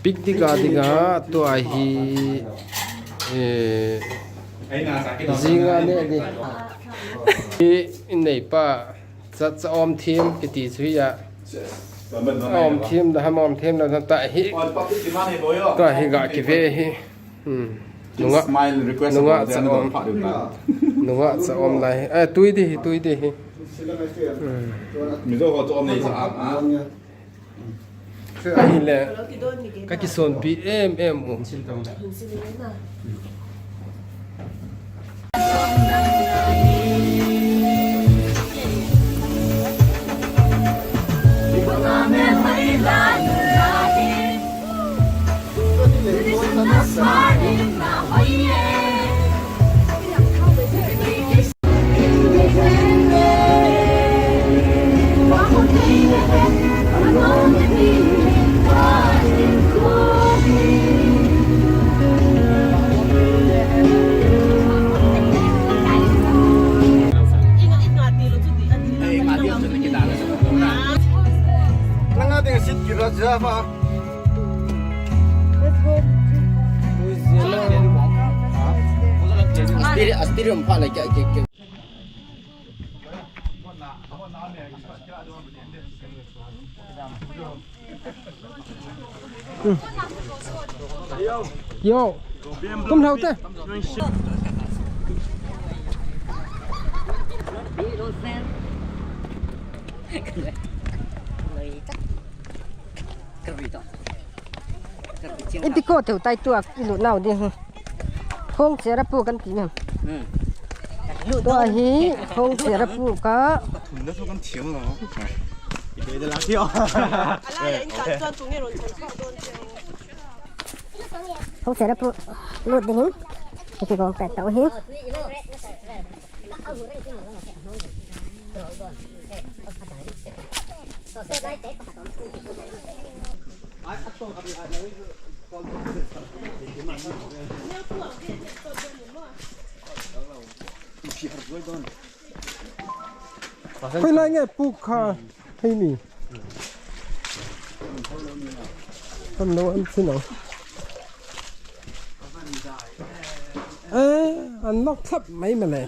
Picnic ah dingah tuah hi zinga nih a ni. Hi innei pa caawm thiam ka ti cu hi ah awm thiam dah awm thiam lo tah hi tah hi gah ki ve hi nungah nungah caawm nungah caawm lai hi tui di hi tui di hi hi le ka ki sawn pi em em u. Yo, tum thau te. Ipiko teu tai tuak ilu nau ding khong chera pu kan ti ngam to hi khong chera pu ka khong chera pu lut ding in ipiko pe to hi. Khoi lai nge pu kha hei ni kan lo an chin ang e an lock thlap mai male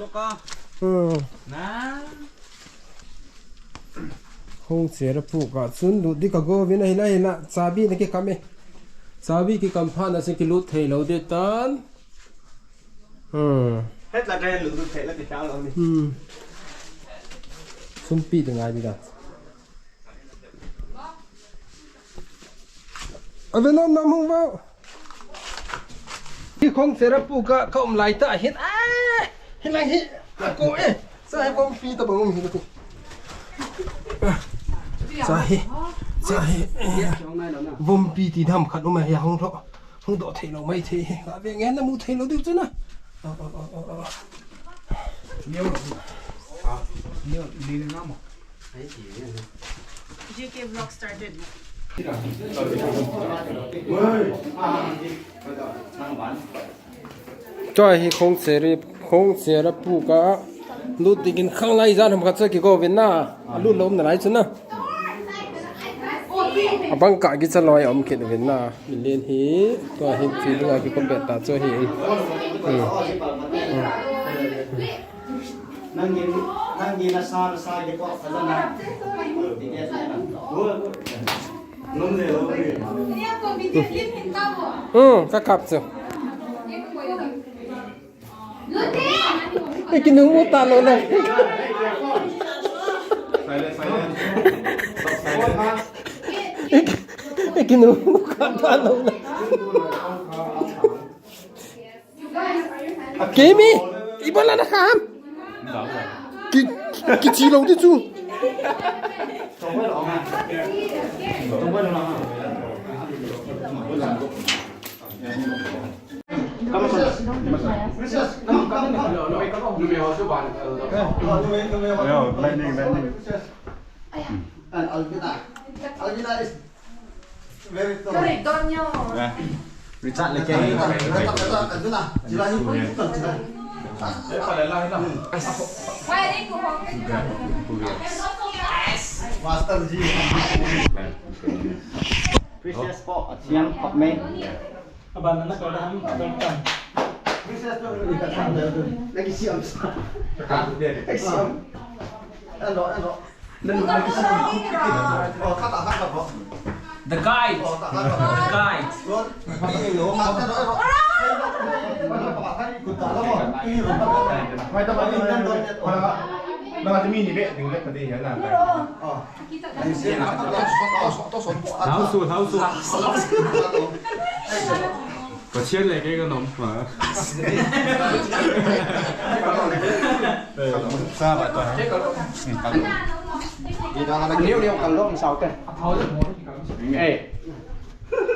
Hong cher a puk ah cun lut ding ka go vin a hila hila chabi na ki kam i chabi ki kam phan ah cun ki lut thei lo deh tan. Sumpi te ngai ding ah. A ve nom nam hung vau. Hi khong cher a puk ah ka um lai ta hin a hi lang hi a ko e sa hi bom pi ta bang um hi ka tu. Sa hi sa hi bom pi ti dham khat um hi hong tho hong do thei lo mai thei hi ga ve ngen na mu thei lo deuh chu na. JK vlog started. Choi hi khong cheri khong chera pu ka lut dingin khang lai zan ham kha che ki go vin na a lut lo na lai chu na a bang ka ki chaloi om khin vin na len hi to hi feeling a ki kom bet ta cho hi. Ka kap chu. Cái nướng mu ta lo này. Cái nướng mu ta lo này. Kemi, ibola na kham. Ki ki chi lo ti chu. Princess pawh a thiam khawp mai. The guide. The guide. Hlau suh, hlau suh. Pathian leh kei kan awm.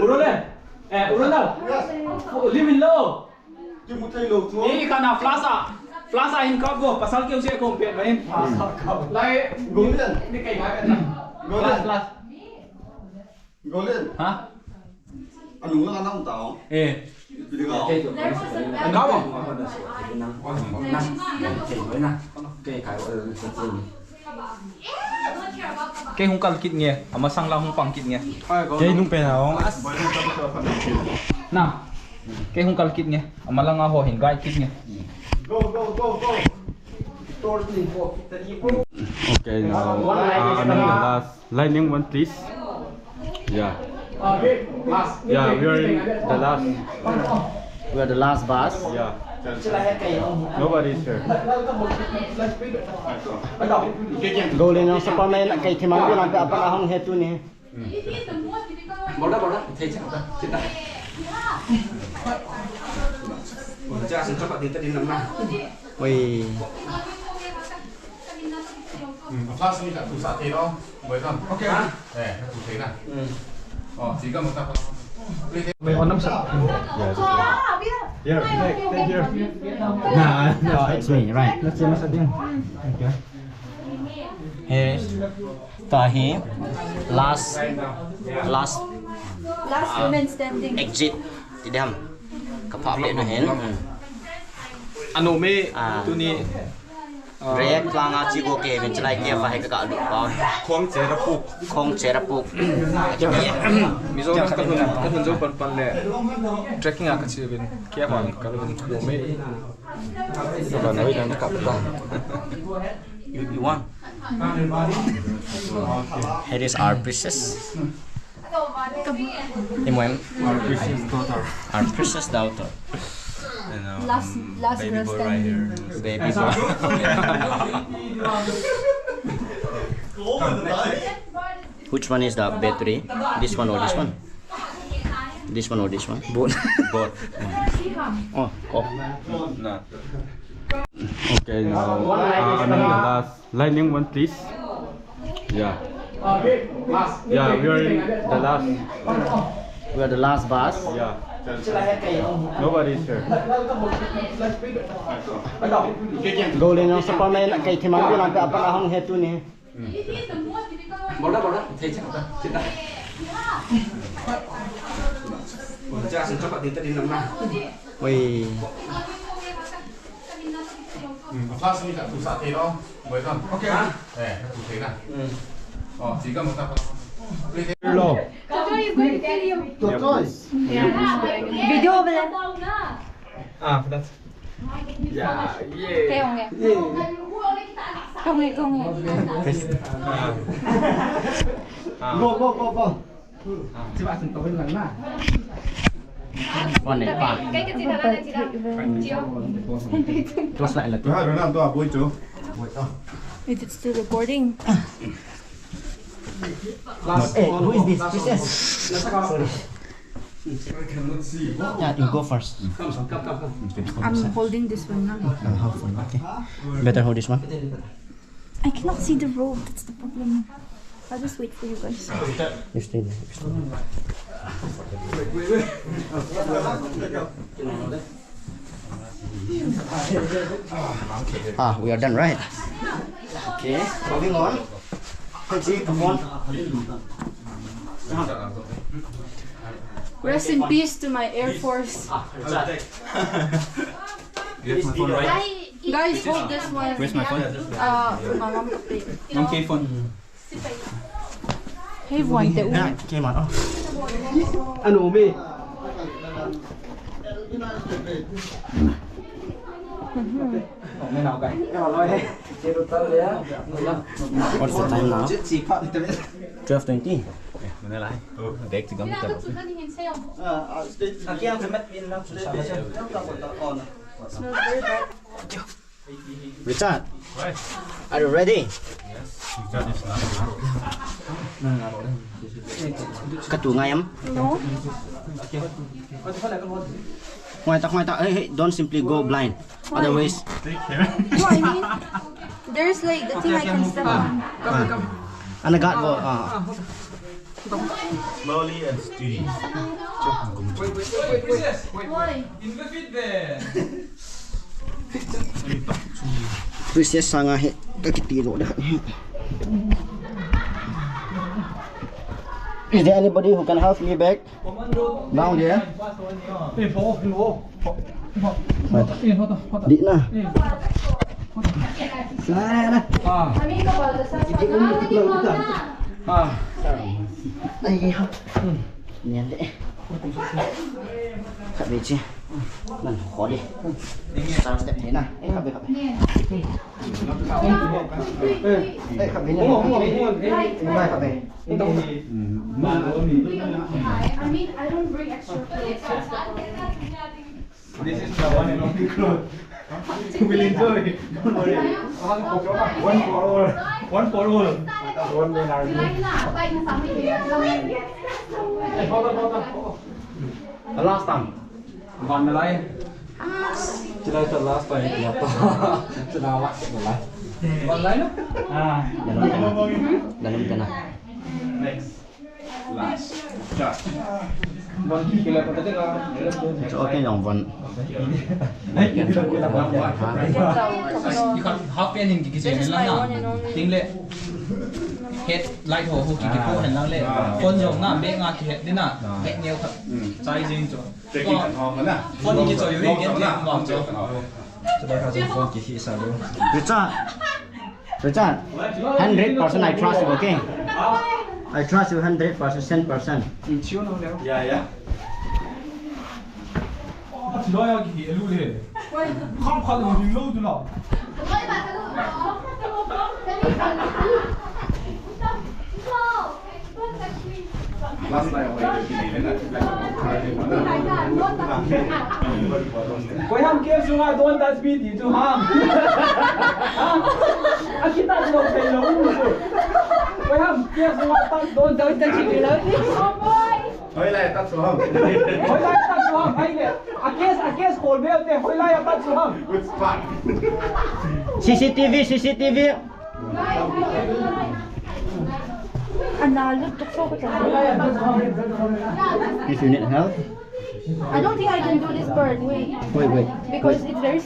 Urole. Eh, Uronal. Limin lo. Ni kana plaza. Plaza hin kap go pasal keu se kom pet main. Lai ni kai ngai kan. Last last. Hả? Eh. Kau không? Cái hung kal kit nghe, ama sang la hung pang kit nghe. Kei nung pe nào. Na. Cái hung kal kit nghe, ama la nga ho hin gai kit nghe. Okay, now I'm in the last lightning one, please. Yeah. Yeah, we are in the last. We are the last bus. Yeah. Nobody is here. Go lên nó Superman lại cây thì mang cái làm cái apa hong hết tu nè. Ui. Here, take, take here. Nah, Oh, it's me, right. let's see, let's see. Okay. Here is Tahi. Last last Last woman standing. exit. Thì đem. Kapap le no hen. Ano me À. tu ni Rek langa chi go ke ben chalai ke fa he ka lu pa. Khuang che ra puk. Khong chera puk. Mizoram ka hun ka hun zo pan pan le trekking a ka chi bin kia ban ka bin ko me. Ba noi dan ka ta. You want? Here is our princess. Em Our precious daughter. our princess daughter. And, Last last baby girl boy right standing. here. Baby boy. Which one is the battery? This one or this one? This one or this one? Both. Both. Oh, off. Nah. Okay, now I'm in the last lightning one, please. Yeah. Yeah, we are in the last. We are the last bus. Yeah. Nobody is here. Go lên nó Superman lại cây thì mang cái làm cái apa hong hết tu nè. Ui. Hello. Video về. Ah, that's. Yeah, yeah. Công nghệ công nghệ. Go go go go. Con này pa. Close lại là Is it still recording? Hey, who is this? Princess. Sorry. Yeah, you go first. I'm holding this one now. I'll hold one, okay. Better hold this one. I cannot see the road. That's the problem. I'll just wait for you guys. You stay there. You stay there. Ah, we are done, right? Okay, moving on. Let's see, come on. Rest in peace to my Air Force. Guys, hold this one. Where's my phone? Mama ka Okay, phone. Hey, one te u. Ke ma. Ano mi? What's the time now? 12:20. Richard, are you ready? Cắt tủ ngay em? No. Ngoài ta, ngoài ta. Hey, hey, don't simply go blind. Otherwise, No, I mean, there's like the thing I can step on. anh got vô. À. Slowly and steady. Why? Princess sanga he cái tí rồi đấy. Is there anybody who can help me back down there? Đi na. Sana. Đây ha. Nè đấy. Khắp về chứ. Mình khó đi. Sao step thế nào? Ê, khắp về khắp về. Ê, khắp về nha. Mai khắp về. I mean, I don't bring extra clothes. That's the problem. This is the one and only clothes. You will enjoy. Don't worry. One for all. One for all. One man army. The last time. Van lại. Chỉ là the last time. Chỉ là last lại. Van lại nó. À. Dalam ka na. Next. Last. Shot. Van kia là có thể là. So okay yung van. You can half pen in kiki This is my one and only. Ting le. Het light ho ho kiki po hen lang le. Phone jong na be nga ki het din na. Be neu kha. Chai jing cho. Phone ki cho yu gen gen ma cho. Richard. Richard. 100% I trust you, okay? I trust you 100%, 10%. Yeah, yeah. Last night I waited Koi ham kia sunga don't touch me ti chu ham. A ki ta lo thei lo u chu. Koi ham kia sunga ta don't touch me. Hoi lại tắt xuống không? Hoi lai ta chu ham ai le. A kes a kes khol be te hoi lai ta chu ham. Good spot. CCTV, CCTV. Analo, tukso ko talaga. If you need help. I don't think I can do this part. Wait. Wait, wait. Because it's very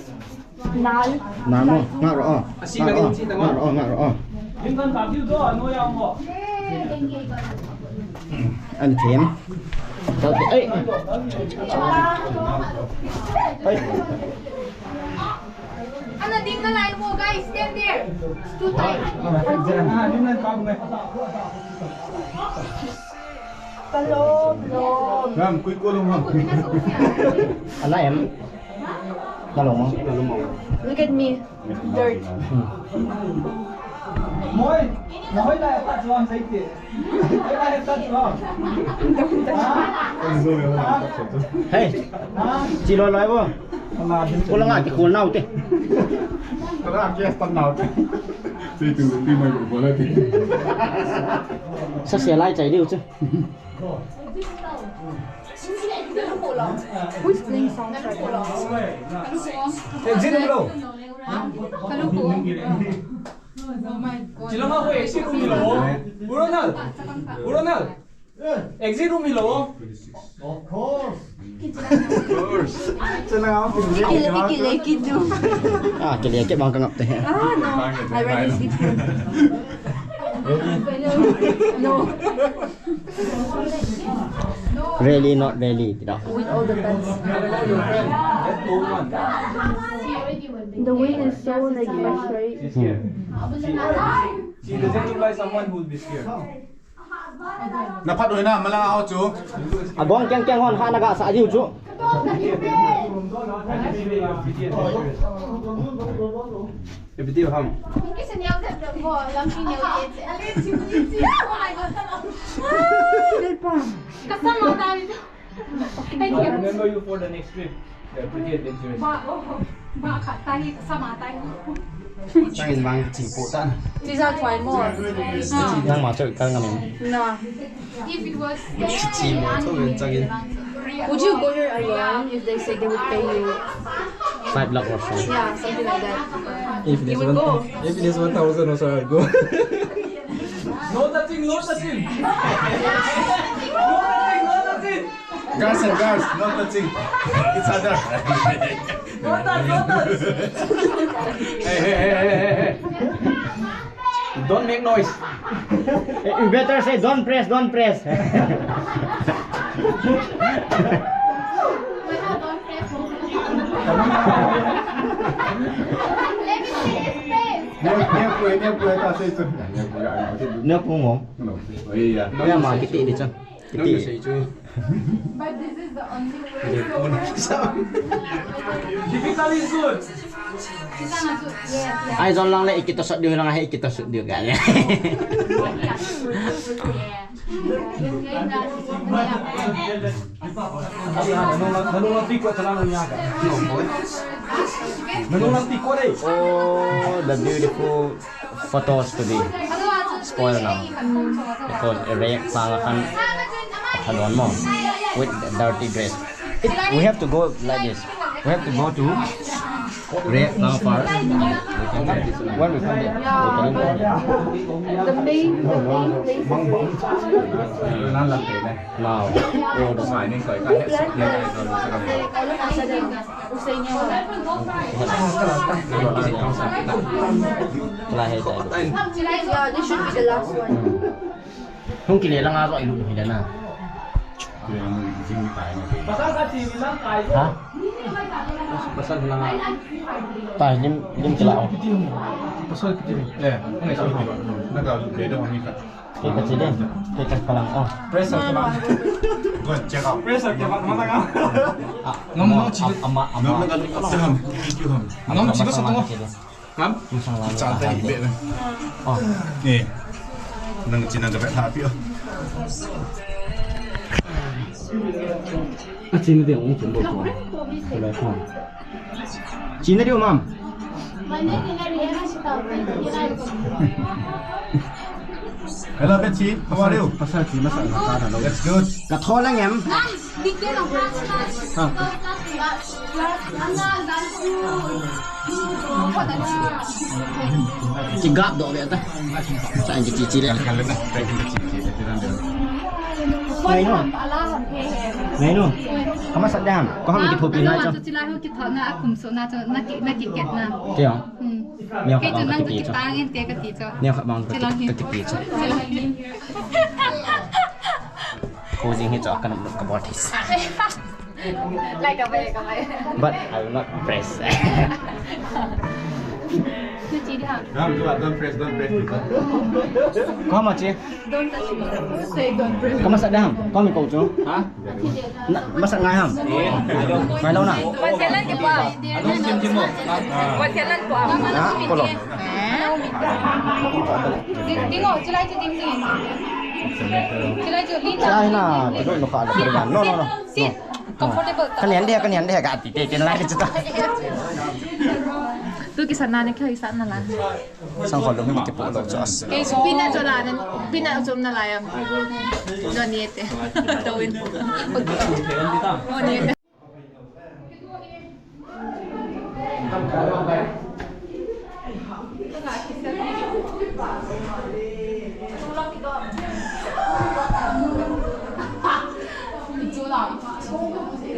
nal. Namo, nga ro. Nga ro, nga ro, nga ro. Yin kan ta ti do no ya mo. Anh thiểm. Ê. Ê. Ano, dim na line mo, guys. Stand there. It's too tight. Ah, nim nan ka ngai. Palom, lom. Ram, cuối cô luôn không? Anh nói em. Nó lộn không? Nó lộn không? Look at me. Dirt. Moi, hoi lai ta chu ham sai ti. Hoi lai ta chu ham. Hey. Chị lo nói vô. Cô lo ngại cái khổ nào thế? Tao làm kia tao nào thế? Thì từ từ mày cũng có lên thì. Sao xẻ lại chạy đi chứ? Who's playing songs right now? Exit lo. Chỉ lo mà hoi exit room lo. Uronal. Uronal. Exit room lo. Ikile, ikile, À, cái này cái bằng cái ngập thế. Ah, no. I rather sleep here. No. Really not really ti đó. With all the pets. The wind is so like fresh, right? She's scared. She doesn't look like someone who will be scared. Na phat oi na mala ao chu. Agong keng keng hon ha naga sa ajiu chu. I remember you for the next trip. You're pretty adventurous. Chang bang chỉ bộ tan. These are try more. Nang ma chơi kal ngam. No. If it was Chỉ mo cho bên chang in. Would you go here alone if they say they would pay you? 5 lakh or so. Yeah, something like that. If it You is would one, go. if it is 1,000 also I'll go. No touching, no touching. No touching, no touching. Girls and girls, not touching each other. No touch, no touch. Hey, hey, hey, hey, hey, hey. Don't make noise. You better say don't press, don't press. Let me see his face. Nước cũng ngon. Nó mà cái tị đi chứ. Cái tị. But this is the only way. Difficult is good. Ai zon lang le ikita sot dia lang hai ikita sot dia kan. Oh, the beautiful photos today. Spoil now because Iraq sangakan hadon mo with the dirty dress. We have to go like this. We have to go to Red now first. When we come there, we can go there. The main place is Now, oh, the Yeah, this should be the last one. Không kỳ lệ là ngã rồi lụi thì na. Hả? Pasal hilang. Ta lim lim kila. Pasal kecil. Eh, na ka le do mi ka. Cái cái gì đây? Cái cái palang oh. Press up. Go check out. Press up, mana ka? Ngam ngam 지금 Ama ama. Ngam na ka ham. ngam 지금 satu ngam. Ngam? Chan ta hi be. Oh. Nè. Nang chin nang ka tha pi. 아 지는 데 옹 좀 먹고. Lại không. Chín nó đi mam. Hello Betsy, how are you? Pasal chỉ masa nak ta dah. That's good. Cả thô lắm em. Chỉ gắp độ vậy ta. Sao anh chỉ chỉ đấy. Ngay luôn. Ngay luôn. Có mà sẵn đàm, có không cái thô pin này cho. Thế không? Nhiều khả bằng cái tí cho. Nhiều khả bằng cái tí cho. Cô riêng hết cho cái cái body. But I will not press. Don't press, don't press. Có mà chị? Có mà sẵn đàm, có mình cầu chú. Hả? Mà sẵn ngay không? Ngay lâu nào? Đó, cô lộc. Đây là cái đội nó khá là no no no. Cái nén đè cả tí tê trên lại cái chứ ta. Tu kisah na ni kau kisah na lah. Sang khỏi lông mình cái bộ lộc cho. Pina jo la pina jom na la ya. Jo ni te. Tawin. Oh ni te.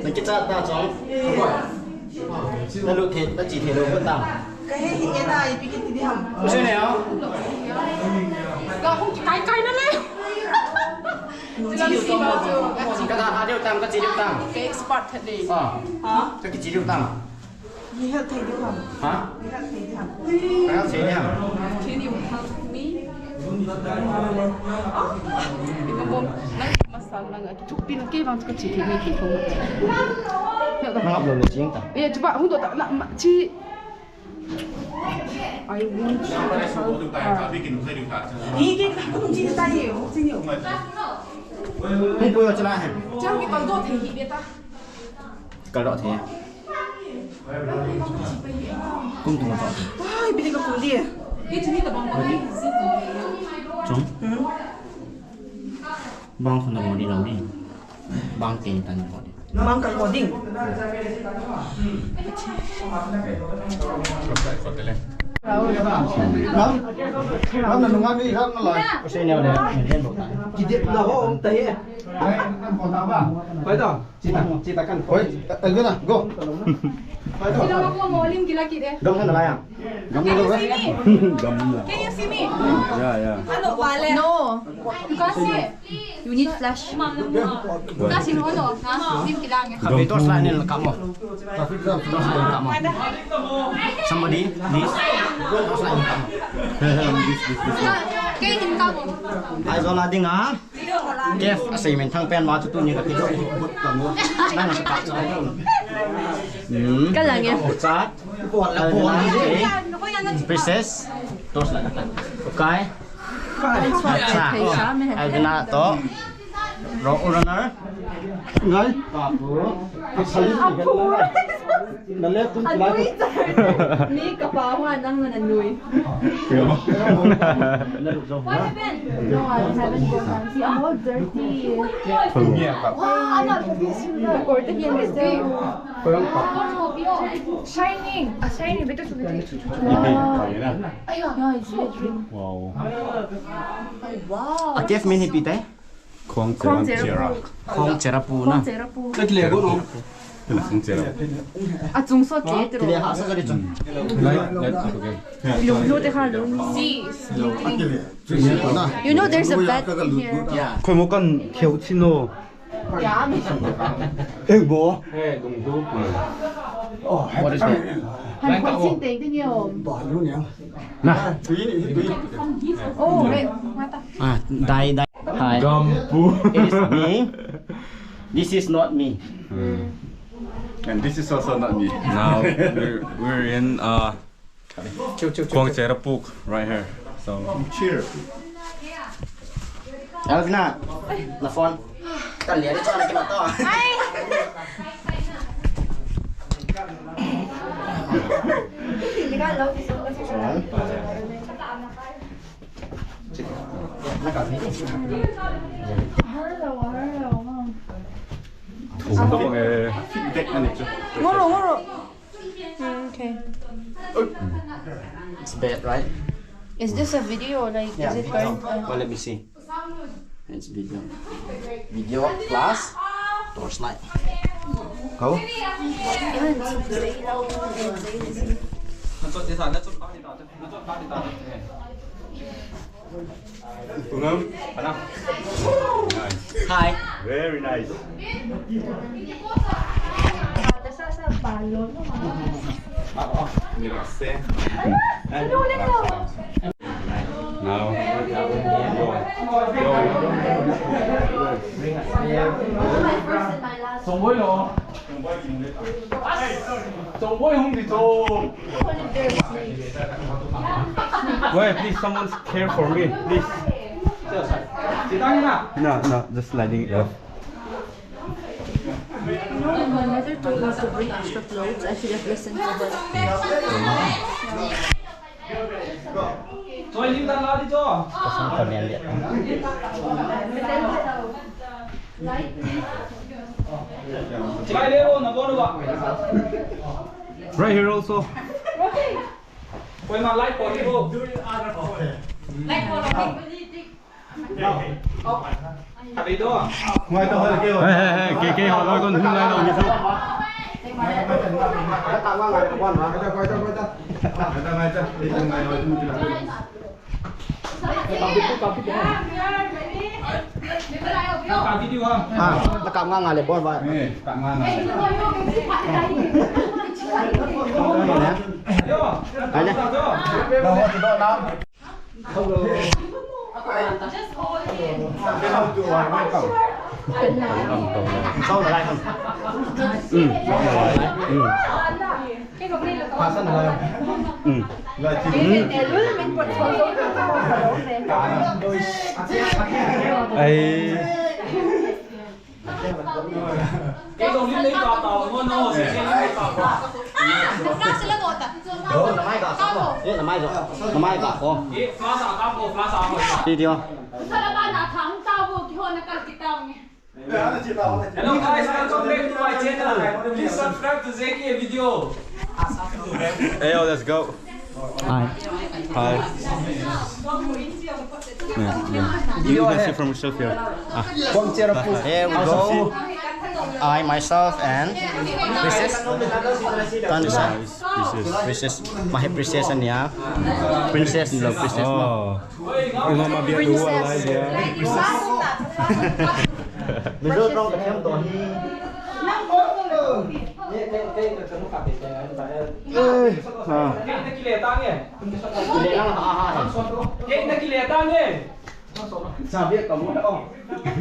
Mình cái cha ta chóng. Nó lụt thịt, nó chỉ thịt đâu vẫn tao. Cái cái nó lên. Cái ta điều tăng cái gì điều tăng. Cái expert thật đi. Ờ. Cái gì điều tăng? Ni help thầy điều hầm. Hả? Ni help thầy điều hầm. Cái gì nhỉ? Can you help me? Nó học được chiến ta. 예, 저봐, 홍도 나, 나, 지. I want to help her. Ý cái cũng chỉ tay hiểu, xin hiểu. Không quên cho lại. 저기 걸도 되기 biết ta. Cái đó thế. Cũng thùng rõ. Ai bị cái cũng đi. 이 중에 뭐 먹는 Chúng. Bang không được đi đâu đi. Bang tiền tan rồi đi. Mang cả quả đỉnh. Lắm là nung ăn đi, lắm là. Có xe nào để mình lên bộ tải. Chỉ điện là ông thấy. Phải rồi, chỉ ta cần. Ôi, Elvin à, go. Đông hơn là ai à? Gầm đâu đấy? Gầm là. Can you see me? Yeah, yeah. No. You can't see. You need flash. Flash in ono. Lim kilang. Cà phê torch light nên là cắm rồi. Torch light cắm rồi. Somebody please. Torch light cắm rồi. This, this, this. Cái hình cao một. Ai do là đinh á? Jeff, à xây mình thăng pen vào cho tôi như cái chỗ. Đang là cái cặp rồi. Cái là nghe. Chat. Princess. Torch light. Okay. Alvina to. Rock runner. Ngay. Ni kapawan ang nananoy. What happened? No, I haven't gone down. See, I'm all dirty. Wow, I'm not recording here still. Shining. Ah, shining. Betul betul. Yeah, it's red. Wow. Wow. A Jeff mini pite. Kong Chera. Kong cherapu na. Cái lề của nó. Tức là Kong Chera. 아, 중소 제대로. Thì hạ sát ra đi chuẩn. Light, light, okay. See. You know there's a bed here. Yeah. Khoi mo kan thieu chino. Ê bố. Ê, đồng du. What is that? 한 훨씬 땡땡이요. Bỏ luôn nhỉ. Na. Tùy tùy. 오, 네. 맞다. Ah, dai dai. Hi. Gampu. It is me. This is not me. And this is also not me. Now we're in Kong Chera Puk right here. So Cheer. Alvina, na phone. Ta lìa đi cho này cái mặt to. Nó còn mấy thùng Feedback anh ấy Ngoro ngoro. Okay. It's bad, right? Is this a video? Like, Yeah, is it video. going? Well, let me see. It's video. Video plus torch light. Go. Nice. Hi. Very nice. Now Tổng bối lo. Tổng bối không thì thôi. Wait, please, someone care for me, please. Chị ta như nào? No, no, just sliding it off. No, my mother told us to bring extra clothes. I should have listened to her. Rồi lim tan la đi cho. Pasang kalian lihat. Chị lại đây luôn, nó vô được ạ. Right here also. Quay mặt like của đi vô. Đi đâu à? Ngoài tao hơi kêu. Hey, hey, hey, cái cái họ nói con hưng lại đâu như sao? Quay tao, quay tao, quay tao. À, nó cầm ngang này bon vậy. Đây nè. Sau là lại không? Ừ. Ừ. Ừ. Ấy. Đi đi không? Hello guys, welcome back to my channel. Please subscribe to ZK video. Hey, yo, let's go. Hi. Hi. Yeah, yeah. You can see from yourself here. Here we go. I myself and Princess Tanisa. Princess. Princess, my princess and yeah. Princess, no princess. Oh. Mama biar dua lah ya. Mình trong cái thêm đồ hi.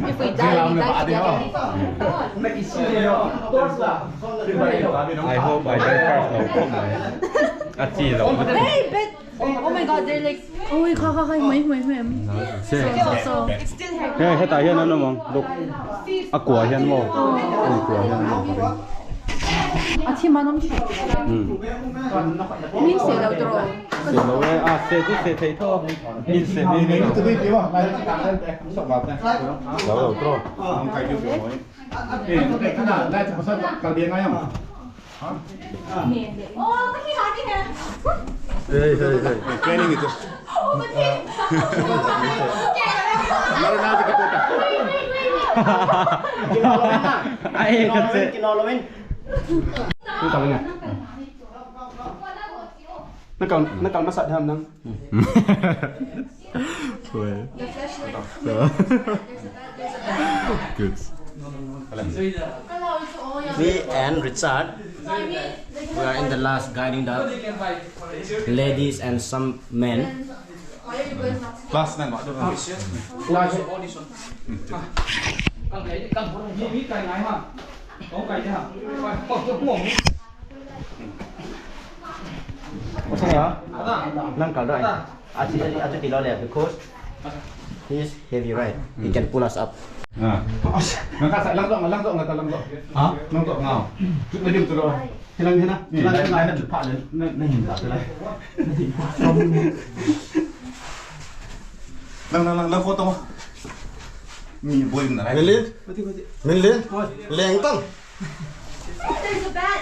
If we die, we die together. I hope I die first. No, come on. À chỉ là Hey, but oh my god, they're like oh my god, wait, wait, wait. So, so. Hey, hết tại hiện nó mong. Đục. À của hiện mong. Của hiện mong. 아침 안 Ừ. Min se daw tro. Sẽ lâu ấy. À, sẽ chứ sẽ thấy thôi. Mình sẽ đi đi. Lâu lâu thôi. Oh, kasi hati na. Hey, hey, hey. Training itu. Oh, but Ai thật sự. Nó cầm này. Nó cầm nó sạch hơn không? Good. Me and Richard, we are in the last guiding the ladies and some men. Last nang gọi được không? Nang kalau anh. Aci aci tidak boleh because he's heavy right. He can pull us up. À. Ngangkat sạch lăng rộng, lăng rộng người ta lăng rộng. Hả? Lăng rộng nào? Chút nó điểm rồi. Thế lăng thế nào? Này này nó chụp phạt lên, nó nhìn lại đây. Lăng lăng lăng lăng photo. Mi boy này. Mình lên. Mình lên. Lèng tăng. There's a bat.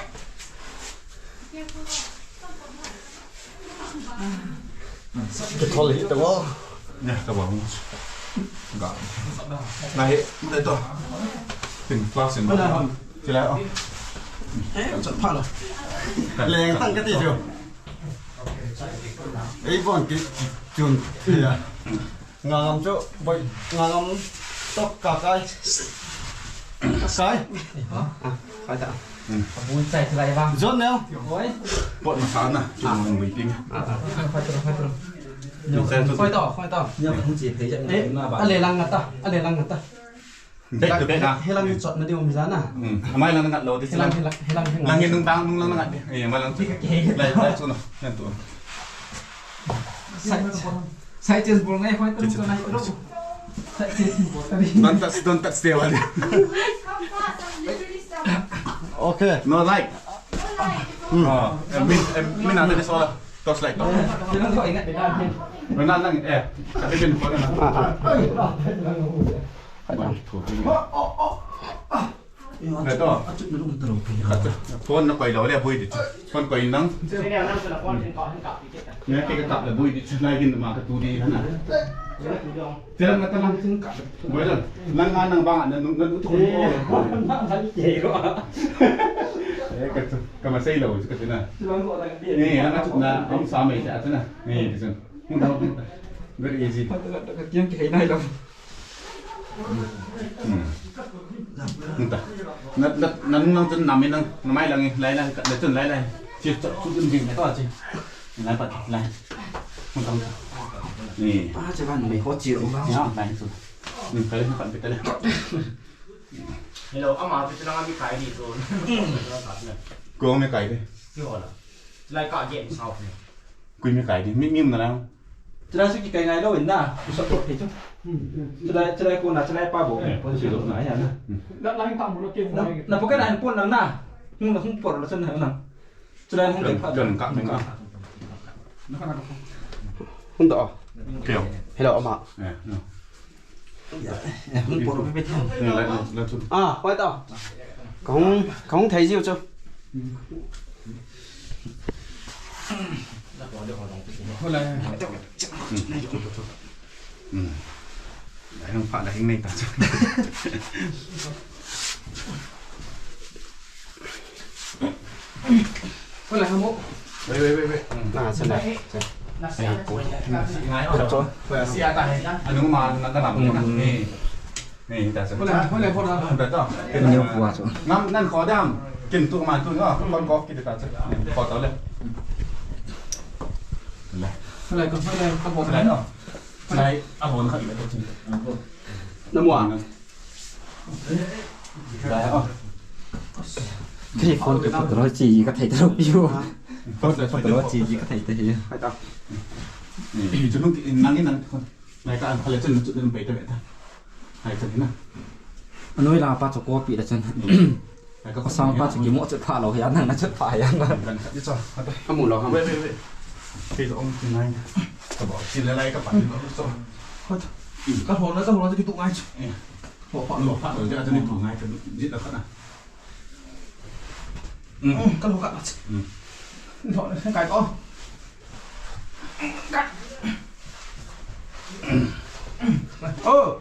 Cái thol hit đó. Nè, các bạn. Này, đây tôi. Từng flash in. Chỉ là không. Lèng tăng cái gì rồi? Ấy bọn cái chuồn thì à. Ngang chỗ, vậy ngang tóc cả cái. Cái. Phải tak? Bún chạy lại vang. Rốt nè. Bọn mà sáng nè, chúng mình mình tính. Khoai tỏ, khoai tỏ. Eh, ale lang ngata, ale lang ngata. Helang chọn nó đi mà giá nè. Mai lang ngặt lâu thì Helang helang helang helang. Lang nung tang nung lang ngặt đi. Ấy mai lang. Lại lại xuống nào, lên tụ. Sai ches bol ngai khoai tong ko nai ro. Sai ches bol tadi. Don't touch the one. Ok. No like. Ờ, min min ăn cái số là torch light đó. Jangan kau ingat beda. Nó ăn đang eh, cái bên có này. Này to. Phone nó quay lỗ đấy bùi đi. Phone quay nắng. Nè cái cặp là bùi đi, lại cái mà cái tu đi hả? Thế là ta lăng bùi lần, lăng ngang lăng bang nó nó thun. Ka ma sei lo chu ka tina. Ni na chut na om sa mai cha na. Ni ti chun. Hung ta hung ta. Very easy. Tiếng cái này đâu. Hung ta. Na na na nung chun nam nang na mai lang lai lai ka chun lai lai. Chi chu chun jing to chi. Lai pat lai. Hung ta. Ni. 啊，这个没好酒 Nhá, lai chu. Ni cái nó phận cái này. Hello, ama tu lang ami kai di tu. Cô mấy cái đi. Tiêu là. Lại cả game sau. Quy mấy cái đi. Mi mi mà nào. 这来是cái ngày đâu na, sợ tốt thế chứ.这来cô na这来ba bộ, có sử dụng này à 那那你当不了给 na. Na cái này pon nang na. Không là không bỏ là chân này nang. 这来không Gần thể gần cặn mình cả. Không đó. Kiểu. Hello ama. Nè. Không bỏ được biết Nè lại lại chút. À, quay tao. Không không thấy gì chứ. Ừ. Đấy không phải là hình này ta chứ. Có lại không bố? Wait wait wait wait. Nà chân này. Anh mà nó làm cái này. Nè, ta sẽ. Có lại có lại Không được đâu. Nhiều quá chứ. Năm năm khó đam. Kinh tu mà tu nó con có cái ta chứ. Khó tới lên. Lại. Có lại có lại có bỏ Lại đâu. Lại à hồn khởi lại chứ. Nó mùa. Lại à. Cái con cái phật nó chỉ có thể đâu biểu. Tốt rồi, Phật nó chỉ có thể thế. Nè, chúng nó năng cái năng con. Này các anh phải lấy chân chân bể cho mẹ ta. Này chân thế nào. Nói là ba chục cô bị là chân. Này Có xong ba chục cái mộ chất phá lâu thì ăn nó chất phá ăn. Gần đi cho. Không mù lâu không. Wait wait wait. Khi ông thì này. Tao bỏ xin lấy lấy các bạn nó cho. Các hồ nó cái tụ ngay chứ. Bỏ lụa phát rồi cho nên thủ ngay cho giết được phát này. Ừ. Các hồ cắt. Cái to. Cắt. Ờ.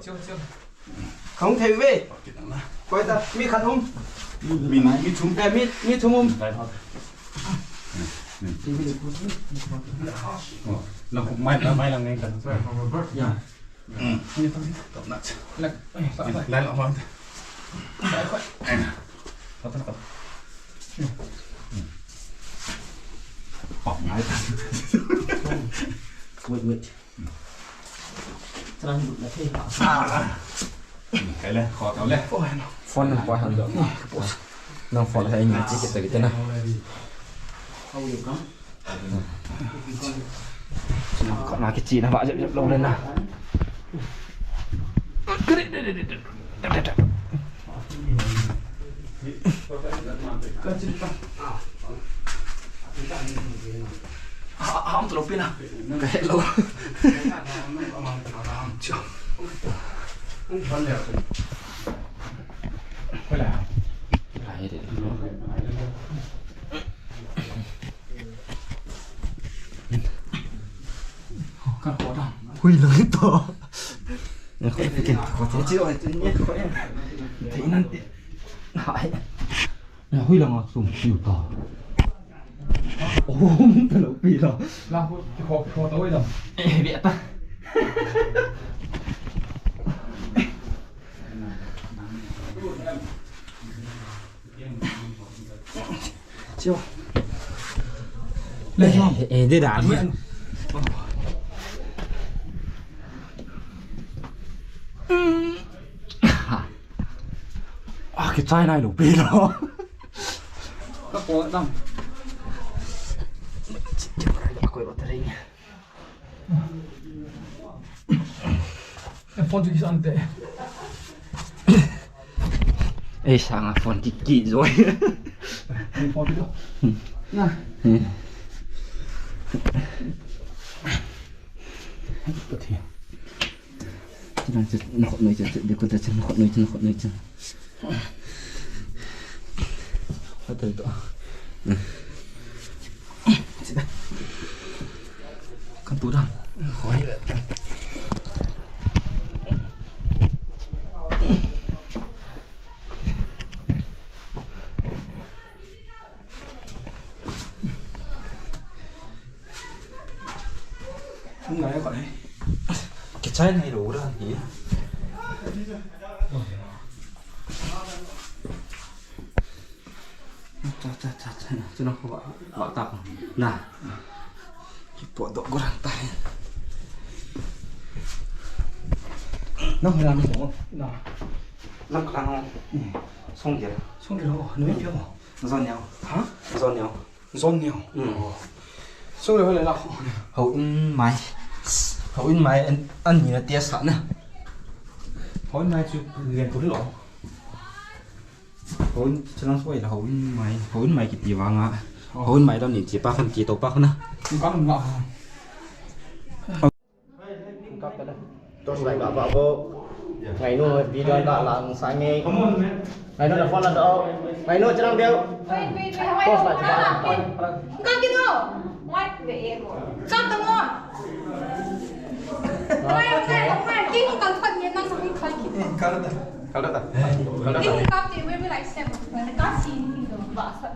Không thấy về. Quay ta, mi khát không? Mình mi chúng. Mi mi chúng không? Nó cũng may là may là ngay gần. Ừ. Lại lọ thôi. Bỏ ngay. Wait wait. Cái lên, khó tao lên. Phone nó quay hơn. Nó phone là anh chỉ cái cái này. Còn là cái gì nó vạ dập dập lâu lên nào. Không từ pin à? Cái lâu. Lại để. Các hồ đó. Ui lớn to. Nó khỏi phải kìm khó thế chứ rồi tự nhiên khỏi thấy nó hại. Là huy là ngọt dùng nhiều to. Ồ, từ lâu pin rồi. Là khó khó tới rồi. Ê, bịa ta. Chiêu. Lên không? Ê, đi đàn đi. À, cái chai này đủ pin rồi. Các hồ đó. Phone chữ ăn tệ. Ê, sáng à, phone kì kì rồi. Phone đi đâu? Nè. Nó khọt nơi chân, để con ta chân, nó khọt nơi chân, nó khọt nơi chân. Bắt đầu to. Con tú đâu? Khỏi. Này gọi đây. Cái trái này đủ ra nhỉ? Cha cha cha cha, cho nó không bảo bảo tập. Nè. Cái bộ độ của thằng tay. Nó hơi làm đúng không? Nè. Lắc lăng xong rồi. Xong rồi, nó biết không? Giòn nhau. Hả? Giòn nhau. Giòn nhau. Xong rồi lại là Hậu in máy. Hậu in máy anh anh nhìn là tia sẵn nè. Hậu in máy chụp liền tôi lỗ. Hậu in cho nó quay là hậu in máy, hậu in máy cái gì vàng á. Hậu in máy đó nhìn chỉ ba phân chỉ tổ ba phân á. Có mình ngọ. Tôi lại bảo bảo cô. Ngày nô video đã làm sáng nghe. Ngày nô là phone là đâu? Ngày nô cho nó đeo. Wait, wait, wait. Post lại cho bạn. Con kia đâu? Con tao ngon. Kalau tak. If you got it, we will like seven. I can't see anything though.